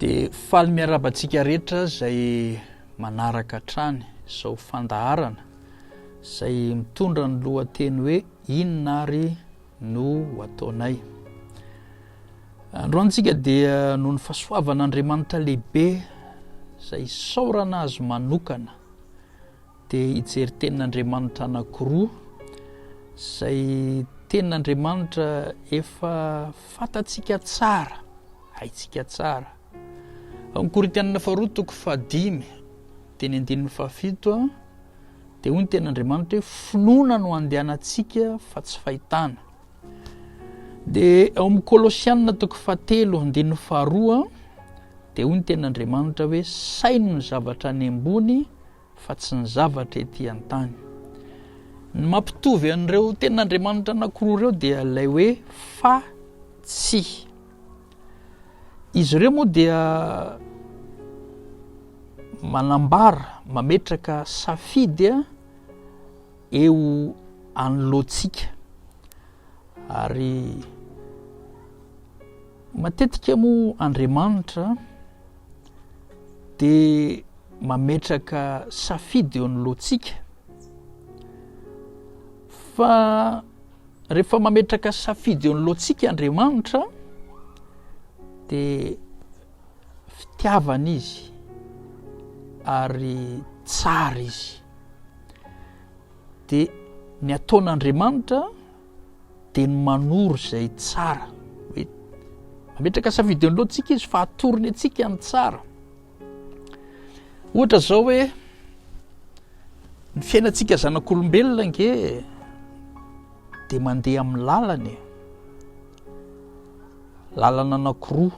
Dia faly miarahaba antsika rehetra izay manaraka hatrany izao fandaharana izay mitondra ny lohateny hoe inona ary no ho ataonay. Androany tsika dia noho ny fahasoavan'Andriamanitra lehibe izay isaorana azy manokana dia hijery tenin'Andriamanitra anankiroa izay tenin'Andriamanitra efa fantatsika tsara, haintsika tsara. Ao amin'ny Korintianina faharoa toko fahadimy teny andininy fahafito dia hoy ny tenin'Andriamanitra hoe finoana no andehanantsika fa tsy fahitana. Dia ao amin'ny Kolosianina toko fahatelo andininy faharoa dia hoy ny tenin'Andriamanitra hoe saino ny zavatra any ambony fa tsy ny zavatra ety an-tany. Ny mampitovy an'ireo tenin'Andriamanitra anankiroa ireo dia ilay hoe fa tsy. Izy ireo moa dia manambara, mametraka safidy eo anoloantsika ary matetika moa Andriamanitra dia mametraka safidy eo anoloantsika fa rehefa mametraka safidy eo anoloantsika Andriamanitra dia fitiavana izy ary tsara izy dia ny ataon'Andriamanitra dia ny manoro izay tsara hoe mametraka safidy eo anoloantsika izy fa atorony antsika ny tsara ohatra zao hoe ny fiainantsika zanak'olombelona nge dia mandeha amin'ny lalana e lalana anankiroa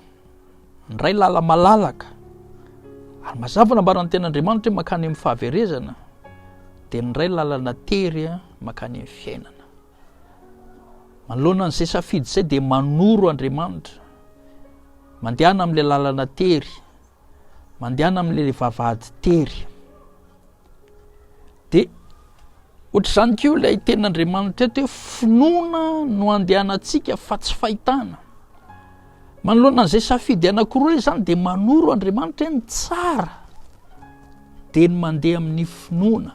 Ny iray lala-malalaka, ary mazava nambaran'ny tenin'Andriamanitra hoe mankany amin'ny fahaverezana, dia ny iray lalana tery mankany amin'ny fiainana. Manoloana an'izay safidy izay dia manoro Andriamanitra. Mandehana amin'ilay lalana tery, mandehana amin'ilay vavahady tery. Dia ohatr'izany koa ilay tenin'Andriamanitra eto hoe finoana no andehanantsika fa tsy fahitana. Manoloana an'izay safidy anankiroa izany dia manoro Andriamanitra hoe ny tsara dia ny mandeha amin'ny finoana.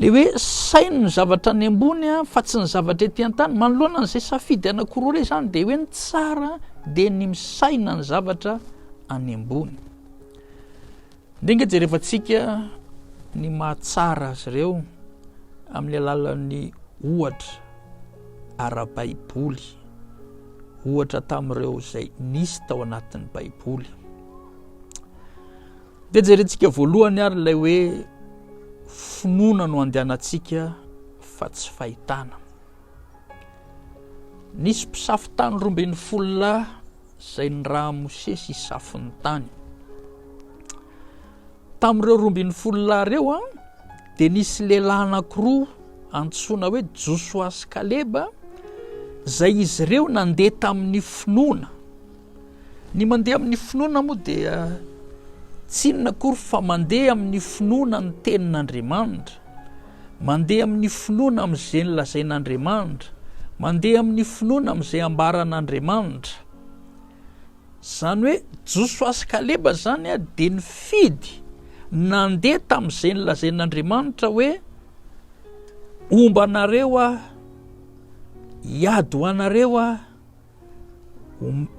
Le hoe saino ny zavatra any ambony a fa tsy ny zavatra ety an-tany. Manoloana an'izay safidy anankiroa ireo izany dia hoe ny tsara dia ny misaina ny zavatra any ambony. Ndeha ange jerevantsika ny mahatsara azy ireo amin'ny alalan'ny ohatra ara-baiboly, ohatra tamin'ireo izay nisy tao anatin'ny Baiboly. Dia jerentsika voalohany ary ilay hoe finoana no andehanantsika fa tsy fahitana. Nisy mpisafo tany 12 lahy izay nirahan'i Mosesy hisafo ny tany. Tamin'ireo 12 lahy ireo dia nisy lehilahy anankiroa antsoina hoe Josoa sy Kaleba izay izy ireo nandeha tamin'ny finoana. Ny mandeha amin'ny finoana moa dia tsy inona akory fa mandeha amin'ny finoana ny tenin'Andriamanitra, mandeha amin'ny finoana amin'izay nolazain'Andriamanitra, mandeha amin'ny finoana amin'izay ambaran'Andriamanitra. Izany hoe Josoa sy Kaleba izany dia nifidy nandeha tamin'izay nolazain'Andriamanitra hoe homba anareo aho, hiady ho anareo aho,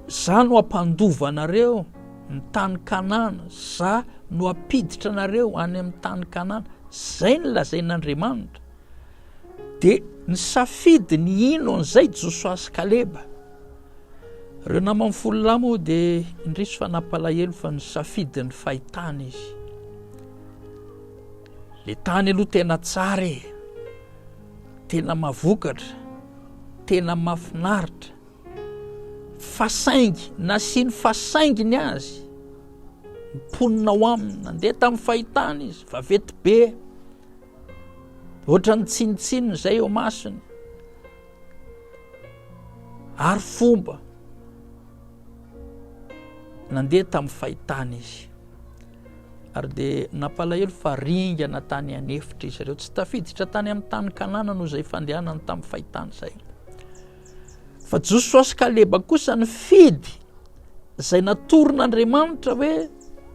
Za no hampandova anareo ny tany Kanana, za no hampiditra anareo any amin'ny tany Kanana. Zay no lazain'Andriamanitra. Dia nisafidy ny hino an'izay Josoa sy Kaleba. Ireo namany folo lahy moa dia indrisy fa nampalahelo fa nisafidy ny fahitana izy. Le tany aloha tena tsara e, tena mahavokatra. Tena mafinaritra fa saingy nasiany fa saingy ny azy ny mponina ao aminy nandeha tamin'ny fahitana izy vaventy be ohatran'ny tsinontsinona izay eo masony ary fomba nandeha tamin'ny fahitana izy Ary dia nampalahelo fa ringana tany an'efitra izy ireo, tsy tafiditra tany amin'ny tany Kanana noho izay fandehanany tamin'ny fahitana izay. Fa Josoa sy Kaleba kosa nifidy. izay natoron'Andriamanitra hoe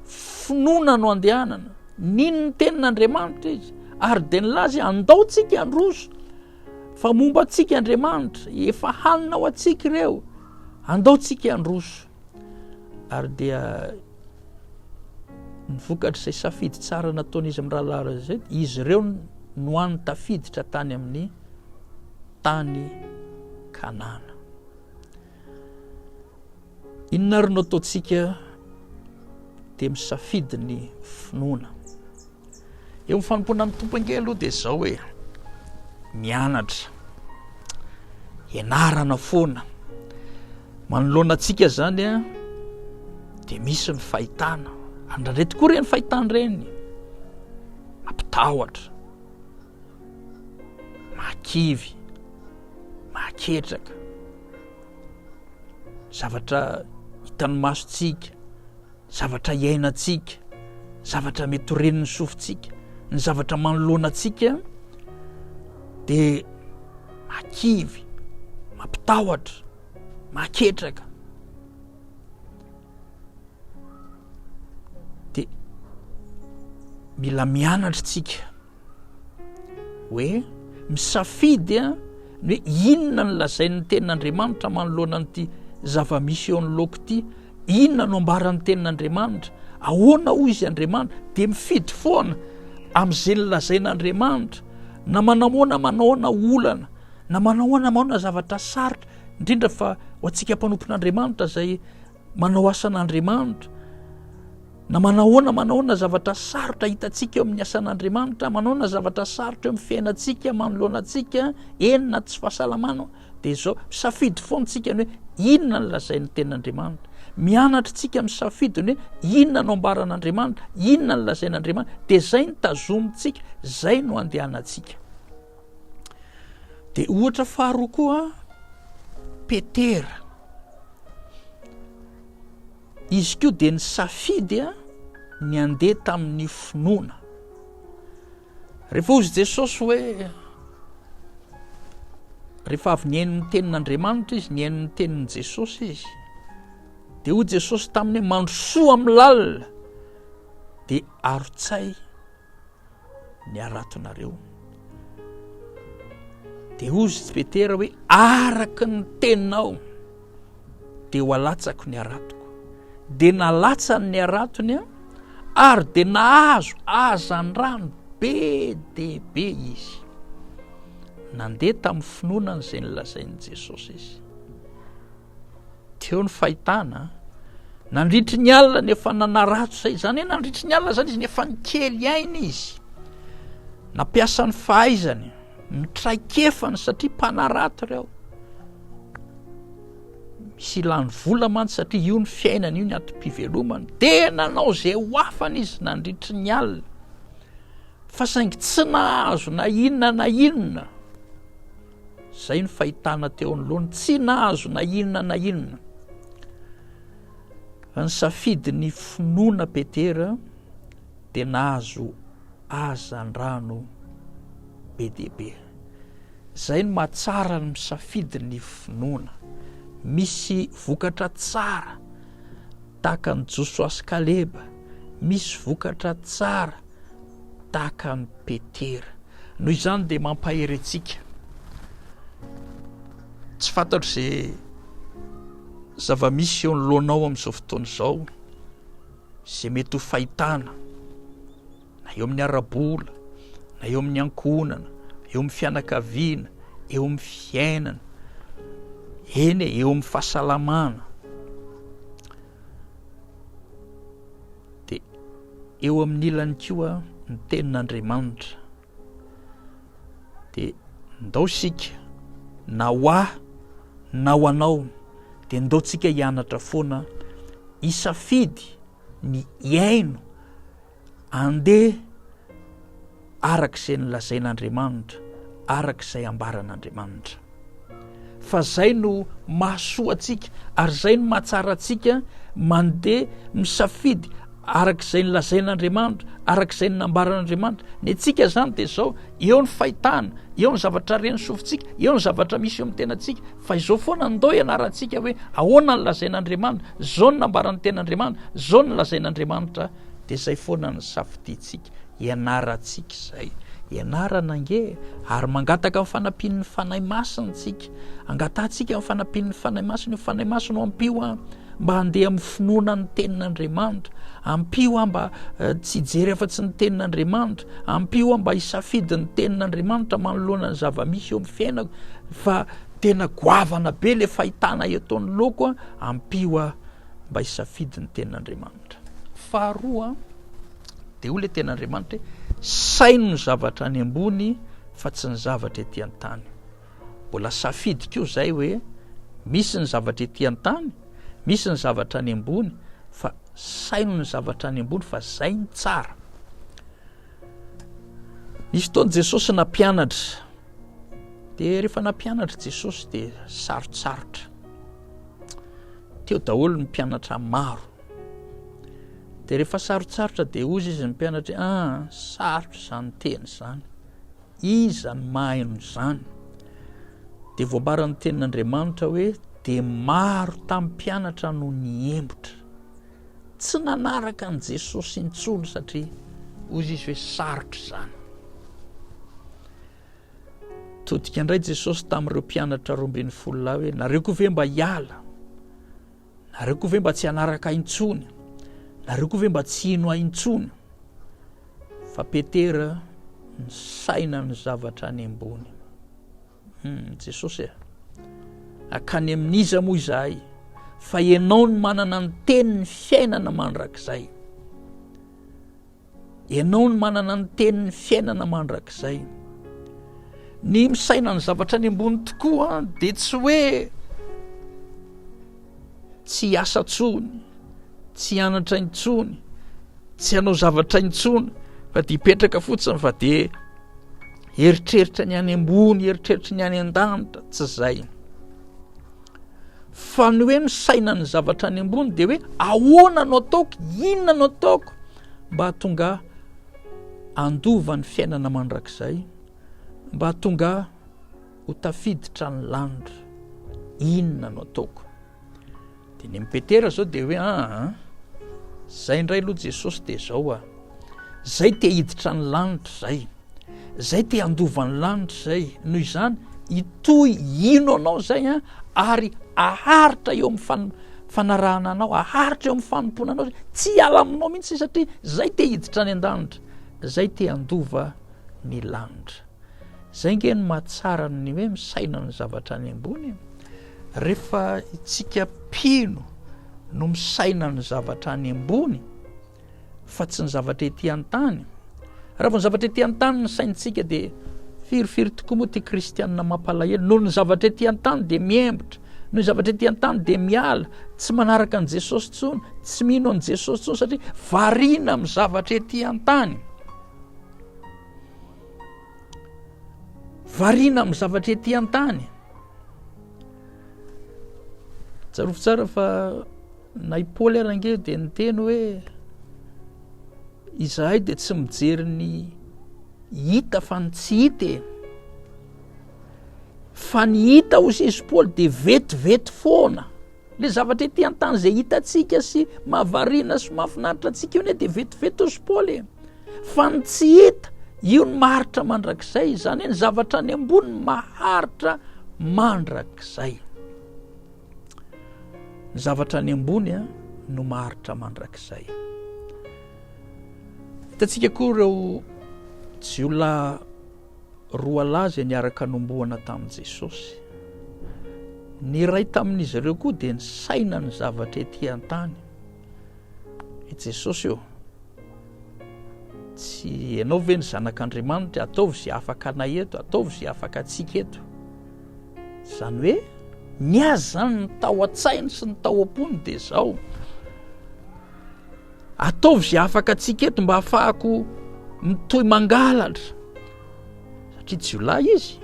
finoana no andehanana. Nino ny tenin'Andriamanitra izy ary dia nilaza andao tsika handroso fa momba antsika Andriamanitra, efa hanina ho antsika ireo, andao tsika handroso. Ary dia ny vokatr'izay safidy tsara nataon'izy mirahalahy izay, izy ireo no hany tafiditra tany amin'ny tany Kanana. Inona ary no ataontsika dia misafidy ny finoana. Eo amin'ny fanompoana ny Tompo ange aloha dia izao hoe mianatra, ianarana foana. Manoloana antsika izany a dia misy ny fahitana. Andrandray tokoa ireny fahitana ireny. Mampitahotra, mahakivy, mahaketraka. Zavatra hitan'ny masontsika, zavatra iainantsika, zavatra mety ho ren'ny sofintsika, ny zavatra manoloana antsika dia mahakivy, mampitahotra, mahaketraka. Dia mila mianatra tsika. hoe misafidy a ny hoe inona ny lazain'ny tenin'Andriamanitra manoloana an'ity zava-misy eo anoloako ity, inona no ambaran'ny tenin'Andriamanitra, ahoana hoy izy Andriamanitra, dia mifidy foana amin'izay nolazain'Andriamanitra, na manahoana manahoana olana, na manahoana manahoana zavatra sarotra, indrindra fa ho antsika mpanompon'Andriamanitra izay manao asan'Andriamanitra, Na manahoana manahoana zavatra sarotra hitantsika eo amin'ny asan'Andriamanitra, manahoana zavatra sarotra eo amin'ny fiainantsika manoloana antsika, eny na tsy fahasalamana, dia izao, misafidy foana tsika ny hoe inona ny lazain'ny tenin'Andriamanitra. Mianatra tsika misafidy ny hoe inona no ambaran'Andriamanitra, inona ny lazain'Andriamanitra, dia izay no tazomintsika, izay no andehanantsika. Dia ohatra faharoa koa, Petera. Izy koa dia nisafidy ny handeha tamin'ny finoana. Rehefa hozy Jesosy hoe rehefa avy nihaino ny tenin'Andriamanitra izy, nihaino ny tenin'i Jesosy izy, dia hoy Jesosy taminy hoe mandrosoa amin'ny lalina dia arotsay ny haratonareo. Dia hozy Petera hoe araka ny teninao dia ho alatsako ny haratoko. Dia nalatsany ny haratony ary dia nahazo hazandrano be dia be izy. Nandeha tamin'ny finoana an'izay nolazain'i Jesosy izy. Teo ny fahitana, nandritry ny alina ny efa nanarato izay, izany hoe nandritry ny alina izany izy nefa nikely aina izy. Nampiasa ny fahaizany, ny traikefany satria mpanarato ireo. Misy ilany vola mantsy satria io ny fiainany, io ny antom-pivelomany. Dia nanao izay ho afany izy nandritry ny alina. Fa saingy tsy nahazo na inona na inona. Izay no fahitana teo anoloany, tsy nahazo na inona na inona. Fa nisafidy ny finoana Petera dia nahazo hazandrano be dia be. Izay no mahatsara ny misafidy ny finoana. Misy vokatra tsara tahaka an'i Josoa sy Kaleba, misy vokatra tsara tahaka an'i Petera. Noho izany dia mampahery antsika. Tsy fantatro izay zava-misy eo anoloanao amin'izao fotoana izao, izay mety ho fahitana, na eo amin'ny ara-bola, na eo amin'ny ankohonana, eo amin'ny fianakaviana, eo amin'ny fiainana, eny e, eo amin'ny fahasalamana. Dia eo amin'ny ilany koa ny tenin'Andriamanitra. Dia ndao isika na ho ahy na ho anao dia ndao tsika hianatra foana hisafidy ny hiaino andeha araka izay nolazain'Andriamanitra, araka izay ambaran'Andriamanitra. Fa izay no mahasoa antsika ary izay no mahatsara antsika mandeha misafidy. Araka izay nolazain'Andriamanitra, araka izay nambaran'Andriamanitra. Ny antsika izany dia izao, eo ny fahitana, eo ny zavatra ren'ny sofintsika, eo ny zavatra misy eo amin'ny tenantsika, fa izao foana ndao ianarantsika hoe ahoana ny lazain'Andriamanitra, izao ny nambaran'ny ten'Andriamanitra, izao ny lazain'Andriamanitra, dia izay foana ny safidintsika, ianarantsika izay. Ianarana ange ary mangataka ny fanampian'ny Fanahy Masina tsika. Angatahantsika ny fanampian'ny Fanahy Masina, io Fanahy Masina o ampio aho. mba handeha amin'ny finoana ny tenin'Andriamanitra. Ampio aho mba eh, tsy hijery afa-tsy ny tenin'Andriamanitra. Ampio aho mba hisafidy ny tenin'Andriamanitra manoloana ny zava-misy eo amin'ny fiainako. Fa tena goavana be le fahitana eto anoloako a. Ampio aho mba hisafidy ny tenin'Andriamanitra. Faharoa, dia hoy le tenin'Andriamanitra hoe saino ny zavatra any ambony fa tsy ny zavatra ety an-tany. Mbola safidy koa izay hoe misy ny zavatra ety an-tany, misy ny zavatra any ambony fa saino ny zavatra any ambony fa zay ny tsara. Nisy fotoana Jesosy nampianatra, de rehefa nampianatra Jesosy de sarotsarotra. Teo daholo ny mpianatra maro. De rehefa sarotsarotra de hozy izy ny mpianatra, ah, sarotra izany teny izany. Iza no mahaino izany? Dia voambaran'ny tenin'Andriamanitra hoe dia maro tamin'ny mpianatra no niembotra. Tsy nanaraka an'i Jesosy intsony satria hoy izy hoe sarotra izany. Todika indray Jesosy tamin'ireo mpianatra 12 lahy hoe nareo koa ve mba hiala? Nareo koa ve mba tsy hanaraka ahy intsony? Nareo koa ve mba tsy hino ahy intsony? Fa Petera nisaina ny zavatra any ambony. Hmm, Jesosy e, akany amin'iza moa izahay? Fa ianao no manana ny tenin'ny fiainana mandrakizay. Ianao no manana ny tenin'ny fiainana mandrakizay. Ny misaina ny zavatra any ambony tokoa dia tsy hoe tsy hiasa intsony, tsy hianatra intsony, tsy hanao zavatra intsony fa dia hipetraka fotsiny fa dia eritreritra ny any ambony, eritreritra ny any an-danitra, tsy izay. Fa ny hoe misaina ny zavatra any ambony dia hoe ahoana no ataoko, inona no ataoko mba hahatonga ahy handova ny fiainana mandrakizay, mba hahatonga ahy ho tafiditra ny lanitra, inona no ataoko? Dia ny amin'i Petera zao dia hoe aa ah, zay indray aloha Jesosy dia zao a, zay te hiditra ny lanitra zay, zay te handova ny lanitra zay, noho izany hitohy hino anao zay a, ary aharitra eo amin'ny fanarahana anao, aharitra eo amin'ny fanompoana anao, tsy hiala aminao mihitsy satria zay te hiditra any an-danitra, zay te handova ny lanitra. Zay nge no mahatsara ny hoe misaina ny zavatra any ambony e. Rehefa itsika mpino no misaina ny zavatra any ambony fa tsy ny zavatra ety an-tany. Raha vao ny zavatra ety an-tany ny saintsika dia firifiry tokoa moa ty kristianina mampalahelo. Noho ny zavatra ety an-tany dia miembotra, noho ny zavatra ety an-tany dia miala, tsy manaraka an'i Jesosy intsony, tsy mino an'i Jesosy intsony satria variana amin'ny zavatra ety an-tany. Variana amin'ny zavatra ety an-tany. Tsarovy tsara fa na i Paoly ary ange dia niteny hoe izahay dia tsy mijery ny hita fa ny tsy hita e. Fa ny hita hoy izy Paoly dia vetivety foana. Le zavatra ety an-tany izay hitantsika sy mahavariana sy mahafinaritra antsika io ne dia vetivety hozy Paoly e. Fa ny tsy hita, io no maharitra mandrakizay, izany hoe ny zavatra any ambony no maharitra mandrakizay. Ny zavatra any ambony a, no maharitra mandrakizay. Hitantsika koa ireo jiolahy Roalahy izay niaraka nombohana tamin'i Jesosy. Ny iray tamin'izy ireo koa dia nisaina ny zavatra ety an-tany. I Jesosy ô, tsy ianao ve ny zanak'Andriamanitra? Ataovy izay afaka anay eto, ataovy izay afaka antsika eto. Izany hoe ny azy izany ny tao an-tsainy sy ny tao am-pony dia izao. Ataovy izay afaka antsika eto mba hahafahako mitohy mangalatra satria jiolahy izy,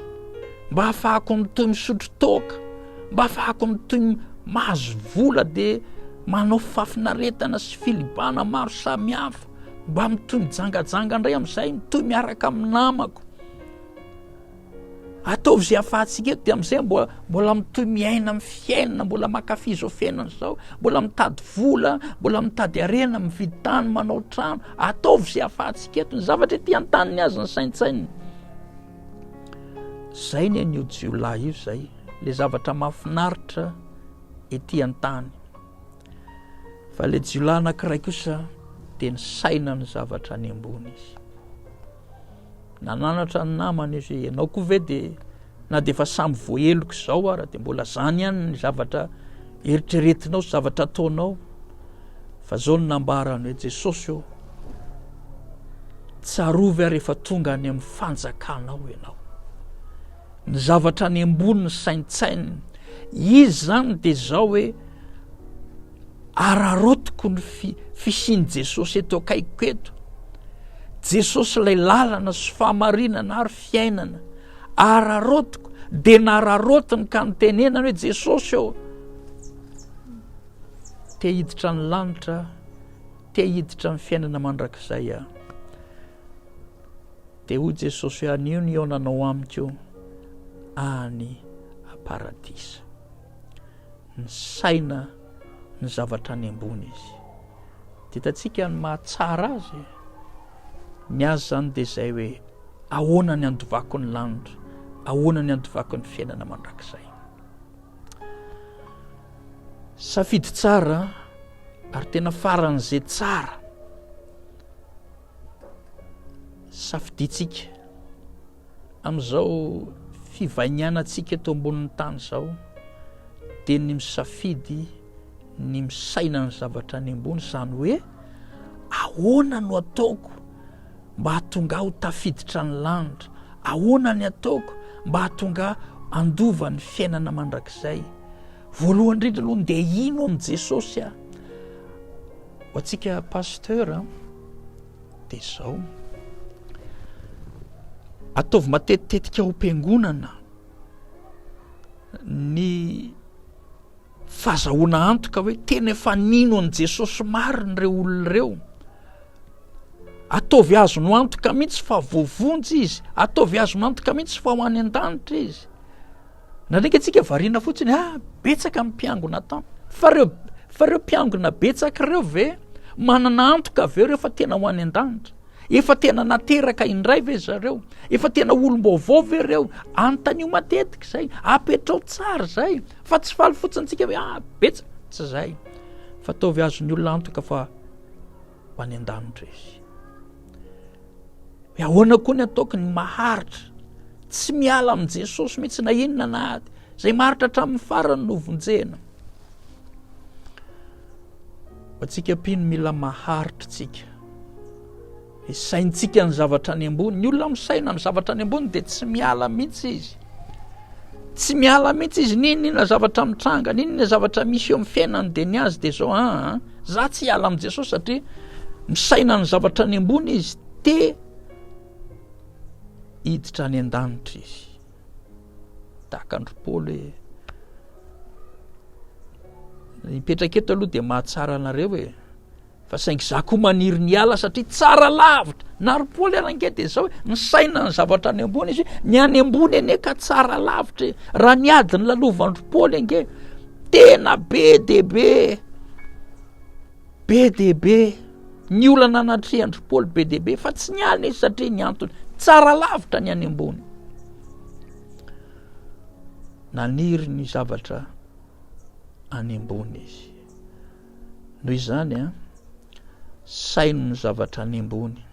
mba hahafahako mitohy misotro toaka, mba hahafahako mitohy mahazo vola dia. Manao fahafinaretana sy filibana maro samihafa. Mba mitohy mijangajanga indray amin'izay, mitohy miaraka amin'ny namako. Ataovy izay ahafahantsika eto dia amin'izay mbola mbola mitohy miaina amin'ny fiainana, mbola mankafy izao fiainana izao, mbola mitady vola, mbola mitady harena, mividy tany, manao trano. Ataovy izay ahafahantsika eto. Ny zavatra ety an-tany ny azy ny saintsainina. Zay ny an'io jiolahy io zay, le zavatra mahafinaritra ety an-tany. Fa le jiolahy anankiray kosa dia nisaina ny zavatra any ambony izy. Nananatra ny namany izy hoe ianao koa ve dia na dia efa samy voaheloka izao ara dia mbola zany ihany ny zavatra eritreretinao sy zavatra ataonao. Fa zao no nambarany hoe Jesosy ô, tsarovy aho rehefa tonga any amin'ny fanjakanao ianao. Ny zavatra any ambony ny saintsaininy. Izy izany dia izao hoe araraotiko ny fisian'i Jesosy eto akaikiko eto. Jesosy ilay lalana sy fahamarinana ary fiainana. Araraotiko dia nararaotiny ka nitenenany hoe Jesosy ô, te hiditra ny lanitra, te hiditra ny fiainana mandrakizay aho. Dia hoy Jesosy hoe anio ny hihaonanao amiko any am-paradisa. Nisaina ny zavatra any ambony izy. Dia hitantsika ny mahatsara azy. Ny azy izany dia izay hoe ahoana ny andovako ny lanitra, ahoana ny andovako ny fiainana mandrakizay. Safidy tsara ary tena faran'izay tsara. Safidintsika amin'izao fivainianantsika eto ambonin'ny tany izao dia ny misafidy ny misaina ny zavatra any ambony, izany hoe ahoana no ataoko mba hahatonga ahy ho tafiditra ny lanitra, ahoana ny ataoko mba hahatonga ahy handova ny fiainana mandrakizay. Voalohany indrindra aloha dia hino amin'i Jesosy aho. Ho antsika pasteur dia izao, ataovy matetitetika ao am-piangonana ny fahazahoana antoka hoe tena efa nino an'i Jesosy marina ireo olona ireo. Ataovy azonao antoka mihitsy fa voavonjy izy, ataovy azonao antoka mihitsy fa ho any an-danitra izy. Ndraindraiky antsika variana fotsiny, ah betsaka ny mpiangona tao. Fa reo fa reo mpiangona betsaka ireo ve manana antoka ve ireo fa tena ho any an-danitra? Efa tena nateraka indray ve zareo? Efa tena olom-baovao ve ireo? Anontanio matetika izay, apetrao tsara izay, fa tsy faly fotsiny tsika hoe ah betsaka, tsy izay. Fa ataovy azon'ny olona antoka fa ho any an-danitra izy. Hoe ahoana koa ny ataoko ny maharitra, tsy miala amin'i Jesosy mihitsy na inona na ady. Izay maharitra hatramin'ny farany no vonjena. Ho antsika mpino mila maharitra tsika. Saintsika ny zavatra any ambony. Ny olona misaina ny zavatra any ambony dia tsy miala mihitsy izy. Tsy miala mihitsy izy n'inon'inona zavatra mitranga, n'inon'inona zavatra misy eo amin'ny fiainany dia ny azy dia zao aa ah, ah, za tsy hiala amin'i Jesosy satria misaina ny zavatra any ambony izy te hiditra any an-danitra izy. Tahaka an-dry Paoly hoe mipetraka eto aloha dia mahatsara anareo e. Fa saingy za koa maniry ny hiala satria tsara lavitra. Na ry Paoly ary ange dia zao hoe misaina ny zavatra any ambony izy hoe ny any ambony anie ka tsara lavitra e. Raha ny ady nilalovan-dry Paoly ange tena be dia be, be dia be ny olana natrehan-dry Paoly be dia be fa tsy niala izy satria ny antony tsara lavitra ny any ambony. Naniry ny zavatra any ambony izy. Noho izany an, saino ny zavatra any ambony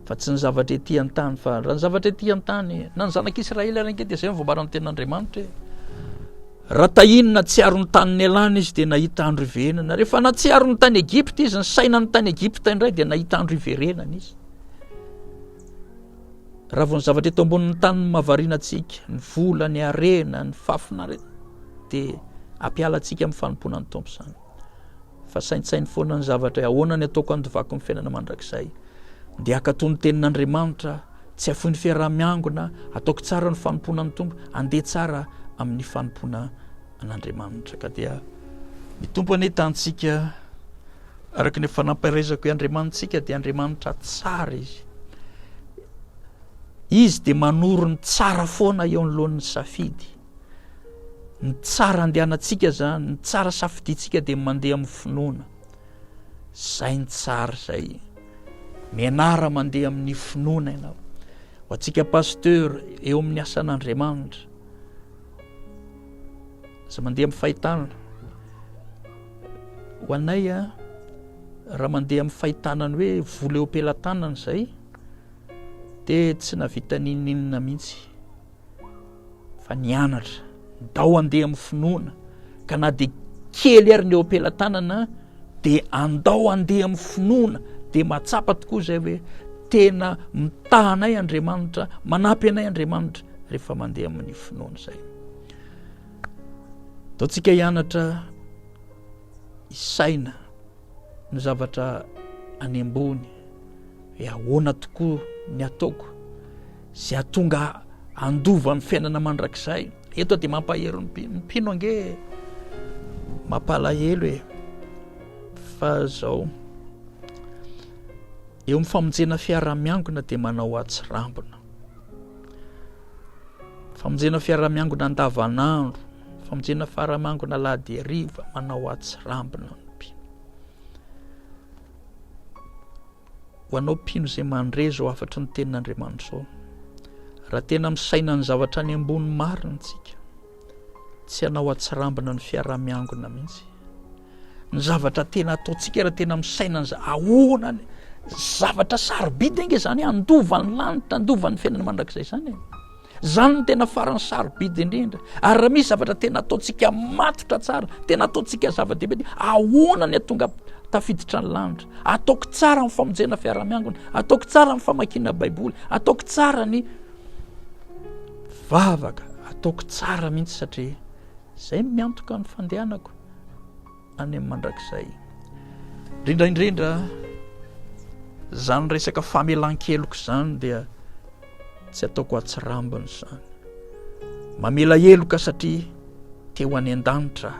fa tsy ny zavatra ety an-tany fa raha ny zavatra ety an-tany na ny zanak'Israely ary ange dia izay no voambaran'ny tenin'Andriamanitra e. Raha tahiny natsiaro ny tany nialana izy dia nahita andro iverenana. Rehefa natsiaro ny tany Egypta izy, nisaina ny tany Egypta indray dia nahita andro iverenana izy. Raha vao ny zavatra eto ambonin'ny tany no mahavariana antsika, ny vola, ny harena, ny fahafinaretana, dia hampiala antsika amin'ny fanompoana ny Tompo izany. Fa saintsaino foana ny zavatra hoe ahoana ny ataoko handovako ny fiainana mandrakizay. Dia hankatò ny tenin'Andriamanitra, tsy hafoy ny fiaraha-miangona, ataoko tsara ny fanompoana ny Tompo, handeha tsara amin'ny fanompoana an'Andriamanitra. Ka dia. Ny Tompo anie tantsika araka ny efa nampaherezako i Andriamanitsika dia Andriamanitra tsara izy. Izy dia manoro ny tsara foana eo anoloan'ny safidy. Ny tsara andehanantsika zany, ny tsara safidintsika dia mandeha amin'ny finoana. Zay ny tsara zay. Mianara mandeha amin'ny finoana ianao. Ho antsika pasteur eo amin'ny asan'Andriamanitra. Aza mandeha amin'ny fahitana. Ho anay a, raha mandeha amin'ny fahitana ny hoe vola eo am-pelatanana izay, dia tsy navita n'inon'inona mihitsy fa nianatra. Ndao andeha amin'ny finoana ka na dia kely ary ny eo am-pelatanana dia andao andeha amin'ny finoana dia mahatsapa tokoa izay hoe tena mitaha anay Andriamanitra, manampy anay Andriamanitra rehefa mandeha amin'ny finoana izay. Ataontsika hianatra hisaina ny zavatra any ambony hoe ahoana tokoa ny ataoko izay hahatonga handova ny fiainana mandrakizay. Eto dia mampahery ny mpino. Ny mpino ange mampalahelo e. Fa zao eo amin'ny famonjena fiaraha-miangona dia manao atsirambina. Famonjena fiaraha-miangona andavanandro, famonjena fiaraha-miangona alahady hariva, manao atsirambina ny mpino. Ho anao mpino izay mandre izao hafatry ny tenin'Andriamanitra izao, raha tena misaina ny zavatra any ambony marina isika, tsy hanao atsirambina ny fiaraha-miangona mihitsy. Ny zavatra tena ataontsika raha tena misaina ny ahoana ny zavatra sarobidy ange zany handova ny lanitra, handova ny fiainana mandrakizay zany e. Zany no tena farany sarobidy indrindra. Ary raha misy zavatra tena ataontsika matotra tsara, tena ataontsika zava-dehibe dia ahoana ny hatonga tafiditra ny lanitra? Ataoko tsara ny famonjena fiaraha-miangona, ataoko tsara ny famakiana Baiboly, ataoko tsara ny vavaka, ataoko tsara mihitsy satria zay miantoka ny fandehanako. any amin'ny mandrakizay. Indrindra indrindra, izany resaka famelan-keloka izany dia tsy ataoko atsirambina izany. Mamela heloka satria te ho any an-danitra.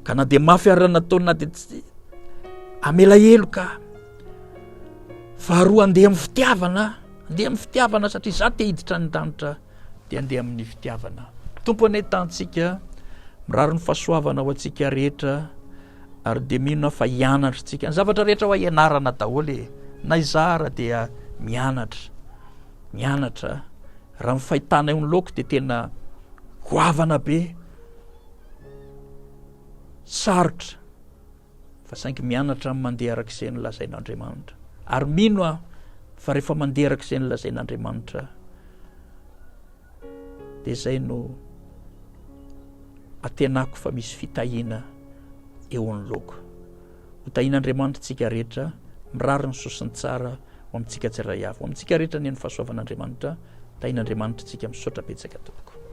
Ka na dia mafy ary nataony na dia tsy amela heloka. Faharoa andeha amin'ny fitiavana, andeha amin'ny fitiavana satria za te hiditra any an-danitra. dia andeha amin'ny fitiavana. Tompo anie tantsika, mirary ny fahasoavana ho antsika rehetra ary dia mino aho fa hianatra tsika. Ny zavatra rehetra hoa ianarana daholo e. Na izaho ara dia mianatra, mianatra. Raha ny fahitana eo ny laoko dia tena goavana be, sarotra. Fa saingy mianatra ny mandeha araka izay nolazain'Andriamanitra. Ary mino aho fa rehefa mandeha araka izay nolazain'Andriamanitra dia izay no atenako fa misy fitahiana eo anoloako. Ho tahian'Andriamanitra tsika rehetra, mirary ny soa sy ny tsara ho amintsika tsirairay avy. Ho amintsika rehetra anie ny fahasoavan'Andriamanitra. Tahian'Andriamanitra tsika. Misaotra betsaka tompoko.